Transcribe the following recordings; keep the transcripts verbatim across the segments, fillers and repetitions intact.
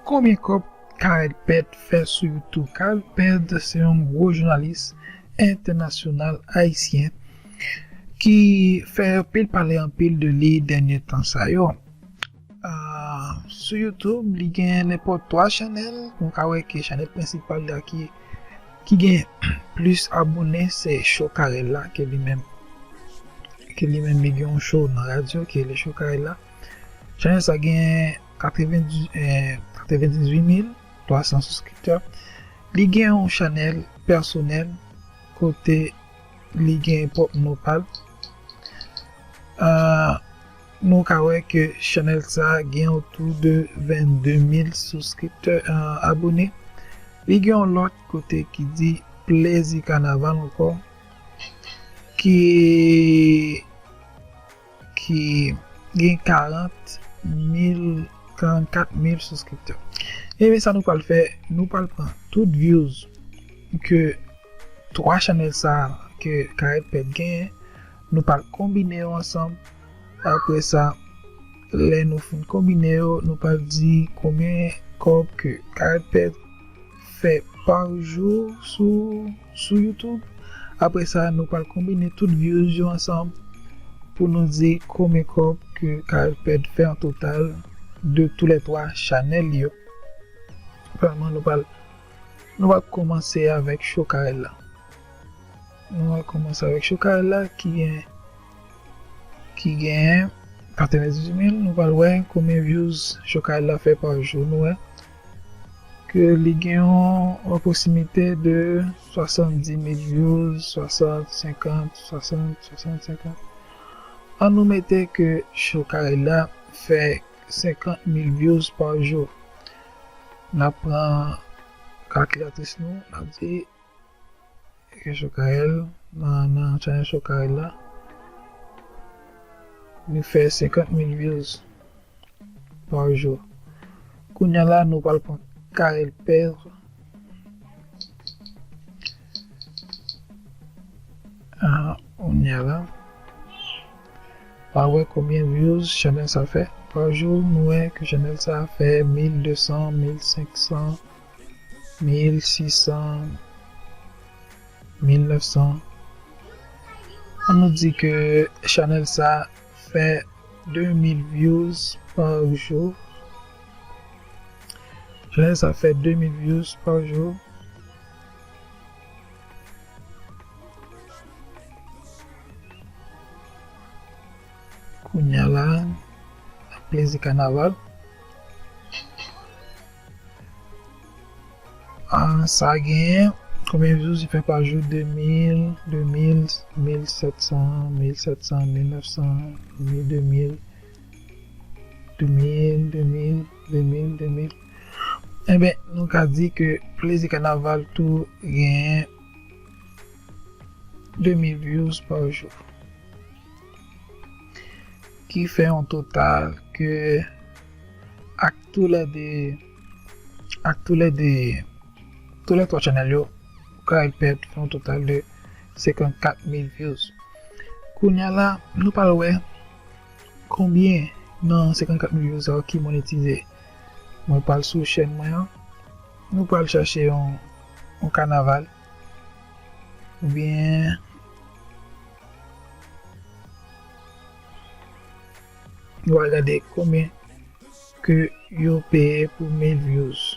Konbyen kòb Carel Pèd fè sou YouTube? Carel Pèd se yon gwo jounalis entènasyonal ayisyen ki fè anpil pale anpil de li dènye tan sa yo. Ah, sou YouTube, li gen nenpòt twa chanèl. Nou ka wè ke chanèl prensipal la ki, ki gen plis abone, se Show Carel la, ke li menm, ke li menm li gen yon show nan radyo, ki rele Show Carel la. Chanèl sa gen katrevendizuit, eh, katrevendizuit mil twa san souskriptè. Li gen yon chanèl pèsonèl kote li gen pwòp non pa l. Ah, nou ka wè ke chanèl sa gen otou de vennde mil souskriptè, ah, abone. Li gen yon lòt kote ki di Plezi Kanaval ankò, ki, ki gen karant mil, karannkat mil souskriptè. Ebyen, sa nou pral fè, nou pral pran tout views ke twa chanèl sa ke Carel Pèd genyen, nou pral konbine yo ansanm. Apre sa, lè nou fin konbine yo, nou pral di konbyen kòb ke Carel Pèd fè pa jou sou, sou YouTube. Apre sa, nou pral konbine tout views yo ansanm pou nou di konbyen kòb ke Carel Pèd fè an total de tou lè twa chanèl yo. Premyèman, nou pral, nou pral kòmanse avèk Show Carel la. Nou pral kòmanse avèk Show Carel la ki gen, ki gen katrevendizuit mil. Nou pral wè konbyen views Show Carel la fè pa jou. Nou wè ke li gen yon, yon pwosimite de swasanndis mil views, swasant, senkant, swasant, swasant, senkant. An nou mete ke Show Carel la fè senkant mil views pa jou. N ap pran kalkilatris nou, n ap di ke Show Carel, nan, nan chanèl Show Carel la, li fè senkant mil views pa jou. Kounye a la, nou pral pran Carel Pèd. Ah, kounye a la, pa wè konbyen views chanèl sa fè pa jou. Nou wè ke chanèl sa fè mil de san, mil senk san, mil sis san, mil nèf san. An nou di ke chanèl sa fè de mil views pa jou. Chanèl sa fè de mil views pa jou. Kounye a la, Plezi Kanaval. Ah, sa genyen konbyen views li fè pa jou? De mil, de mil, mil sèt san, mil sèt san, mil nèf san, mil, de mil, de mil, de mil, de mil, de mil. Enben, nou ka di ke Plezi Kanaval tou genyen de mil views pa jou. Ki fè yon total ke ak tou lè de, ak tou lè de, tou lè twa chanèl yo, Carel Pèd fè yon total de senkannkat mil views. Kounye a la, nou pral wè konbyen nan senkannkat mil views sa yo ki monetize. Mwen pral sou chèn mwen an. Nou pral chache yon, yon kanaval. Oubyen, nou pral gade konbyen ke yo peye pou mil views.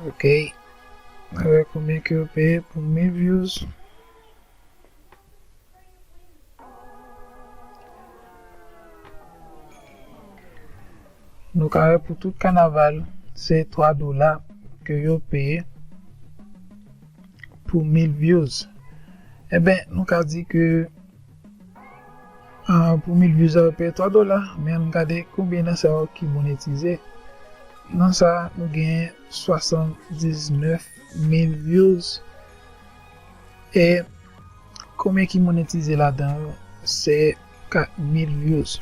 Ok. Avèk konbyen ke yo peye pou mil views? Nou ka wè pou tout kanaval, se twa dola ke yo peye pou mil views. Enben, nou ka di ke, ah, pou mil views, sa yo peye twa dola. Men ann gade konbyen nan sa yo ki monetize. Nan sa, nou gen swasanndiznèf mil views. E konbyen ki monetize ladan yo? Se kat mil views.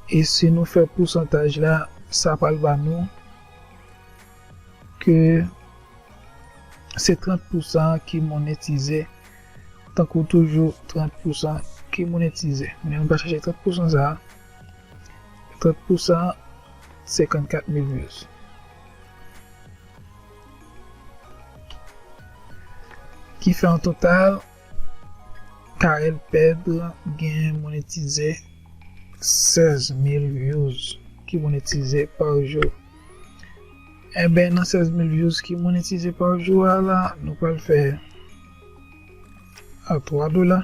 E si nou fè pousantaj la, sa pral ba nou ke se trant pousan ki monetize. Tankou toujou, trant pousan ki monetize. Men nou pral chache trant pousan sa a. Trant pousan, senkannkat mil views. Ki fè an total, Carel Pedre gen monetize sèz mil views ki monetize pa jou. Enben, nan sèz mil views ki monetize pa jou a la, nou pral fè a twa dola.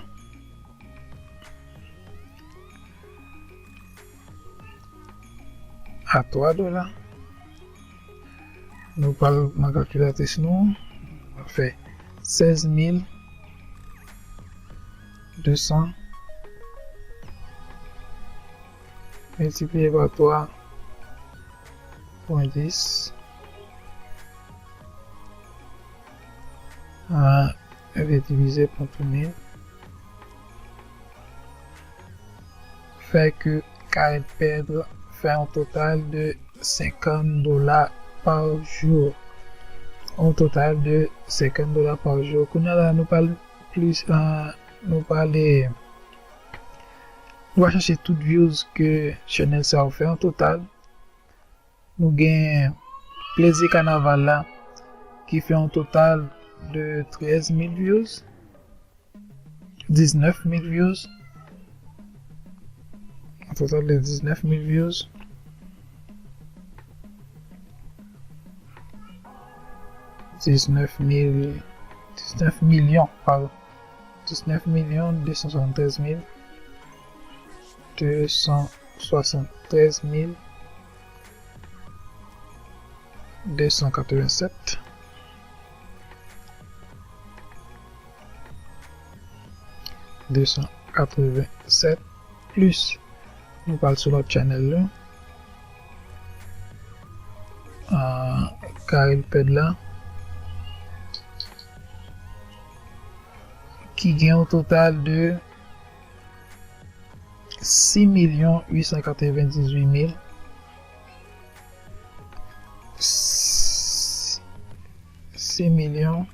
A twa dola. Nou pral nan kalkilatris nou. Nou fè sèz mil de san miltipliye pa twa pwen dis. Enben, divize pa trant mil. Fè ke Carel Pedre fè yon total de senkant dola pa jou. Yon total de senkant dola pa jou. Kounye a la, nou pral plis, euh, nou pral, nou pral chache tout views ke chanèl sa yo fè an total. Nou gen Plezi Kanaval la ki fè yon total de trèz mil views, diznèf mil views, yon total de diznèf mil views, diznèf mil, diznèf milyon, padon, diznèf milyon de san swasantrèz mil de san swasantrèz mil de san katrevennsèt, de san katrevennsèt, plis nou pral sou lòt chanèl la, Carel Pedre la, ki gen yon total de sis milyon uit san katrevendizuit mil, sis milyon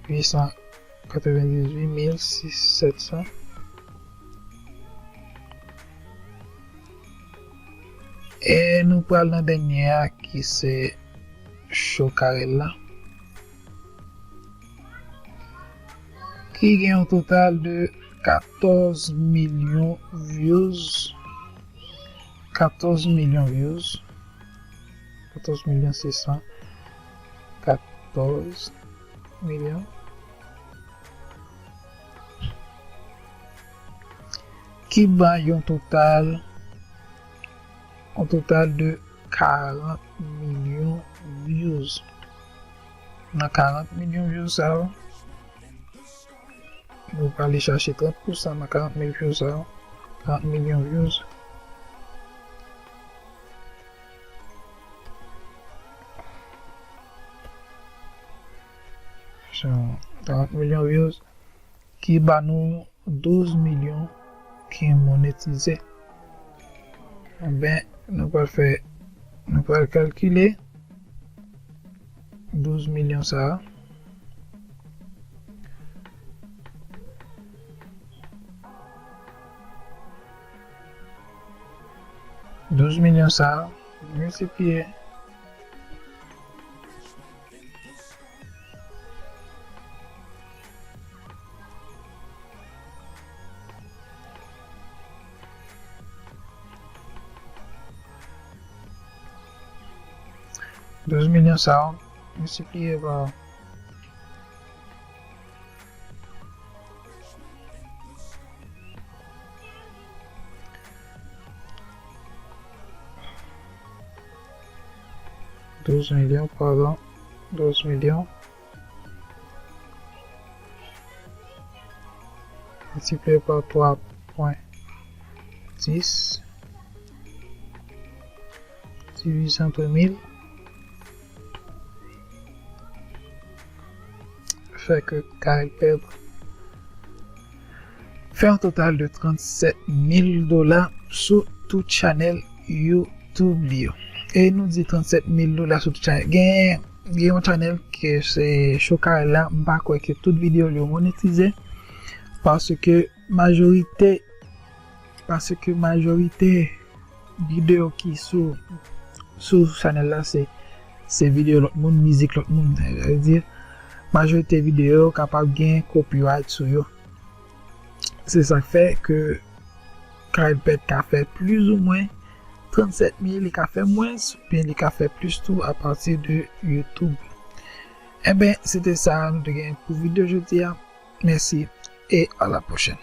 uit san katrevendizuit mil sèt san. E nou pral nan dènye a ki se Cho Carel la, ki gen yon total de katòz milyon views, katòz milyon views, katòz milyon sis san katòz milyon, ki bay yon total, yon total de karant milyon views. Nan karant milyon views sa yo, nou prale chache trant pousan nan karant mil views sa yo. Karant milyon views. So, trant milyon views ki ba nou douz milyon ki monetize. Enben, nou pral fè, nou pral kalkile douz milyon sa a. Douz milyon sa a, miltipliye Douz milyon sa yo, miltipliye pa douz milyon, padon, douz milyon. Miltipliye pa twa pwen dis, divize antre mil, fè ke Carel Pedre fè yon total de trannsèt mil dola sou tout chanèl YouTube li yo. E nou di trannsèt mil dola sou tout chanèl. Gen, gen yon chanèl ke se Cho Carel la, m pa kwè ke tout videyo l yo monetize. Paske majorite, paske majorite videyo ki sou, sou chanèl la se, se videyo lòt moun, mizik lòt moun. Sa vle di, majorite videyo kapab gen copyright sou yo. Se sa k fè ke Kyle Pett ka fè plizoumwen trannsèt mil, li ka fè mwens, oubyen li ka fè plis tou apati de YouTube. Enben, se te sa nou te gen pou videyo jodi a. Mèsi e a la pwochèn.